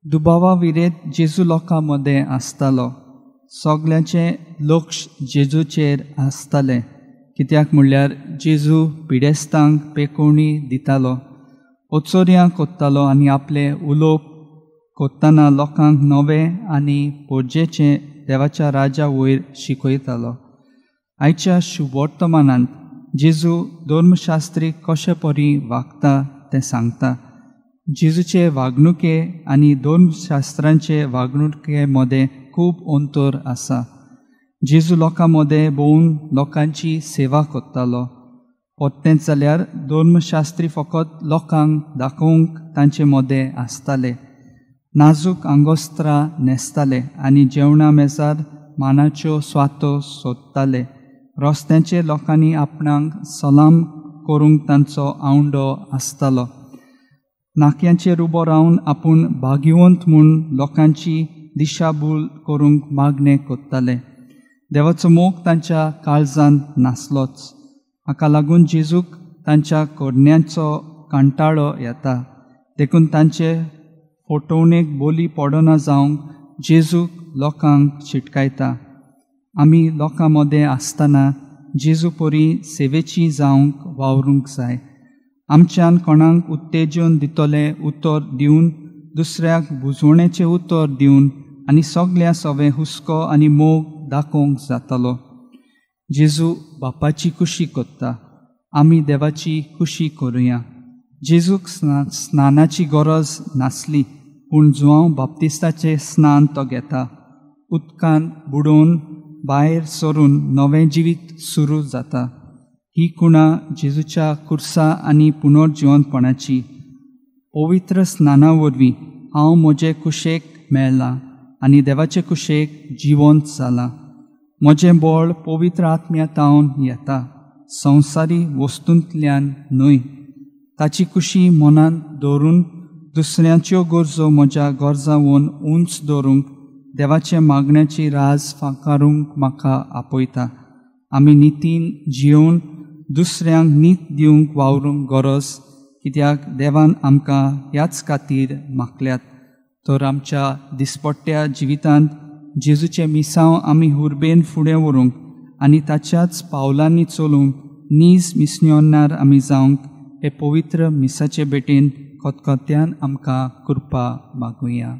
दुबावा विरेत जेजू लोकां मदें आसतालो. सगल्यांचें लक्ष जेजूचेर आसतालें, कित्याक म्हणल्यार जेजू पिडेस्तांक पेकोवणी दितालो, ओचोरयां कोत्तालो आनी आपलें उलोवप कोत्ताना लोकांक नवें आनी पोरजेचें देवाच्या राजा वयर शिकयतालो. आयच्या शुभवर्तमानांत जेजू धर्मशास्त्री कशे परी वागता तें सांगता. जेजूचे वागणुके आनी धर्मशास्त्रांचे वागणुके मदें खूब अंतर आसा. जेजू लोकां मदें भोंवून लोकांची सेवा करतालो. परतेंच जाल्यार धर्मशास्त्री फकत लोकांक दाखोवंक तांचे मदें आसताले. नाजूक आंगोस्त्रां न्हेसताले आनी जेवणा मेजार मानाच्यो स्वातो सोदताले. रस्त्यांचेर लोकांनी आपणाक सलाम करूंक तांचो आवंडो आसतालो. नाक्यांचेर उबो रावन आपूण भाग्यवंत म्हूण लोकांची दिशाभूल करूंक मागणें करताले. देवाचो मोग तांच्या काळजांत नासलोच. हाका लागून जेजूक तांच्या करण्यांचो कंटाळो येता. देखून तांचे फटवणेक बोली पडना जावंक जेजूक लोकांक शिटकायता. आमी लोकां मदें आसतना जेजू परी सेवेची जावंक वावरूंक जाय. आमच्यान कोणाक उत्तेजन दितलें उतर दिवन, दुसऱ्याक बुजवणेचें उतर दिवन आनी सगळ्या सवें हुस्को आनी मोग दाखोवंक जातालो. जेजू बापाची खुशी करता, आमी देवाची खुशी करुया. जेजूक स्नानाची गरज नासली, पूण जुआंव बाप्तिस्ताचें स्नान तो घेता. उदकांत बुडोवन भायर सरून नवें जिवीत सुरू जाता. ही कुणा जेजूच्या कुर्सा आनी पुनर्जिवंतपणाची. पवित्र स्नाना वरवीं हांव म्हजे कुशेक मेळ्ळां आनी देवाचे कुशेक जिवंत जालां. म्हजें बळ पवित्र आत्म्या तावन येता, संवसारी वस्तूंतल्यान न्हय. ताची कुशी मनांत दवरून दुसऱ्यांच्यो गरजो म्हज्या गरजां उंच दवरूंक देवाचे मागण्याची राज फांकारूंक म्हाका आपयता. आमी नितीन जियोवन दुसऱ्यांक नीत दिवंक वावरूंक गरज, कित्याक देवान आमकां ह्याच खातीर मागल्यात. तर आमच्या दिसपट्ट्या जिवितांत जेजूचें मिसांव आमी हुर्बेन फुडें व्हरूंक आनी ताच्याच पावलांनी चलूंक नीज मिसन्योनार आमी जावंक हे पवित्र मिसाचे भेटेन खतखत्यान आमकां कृपा मागुया.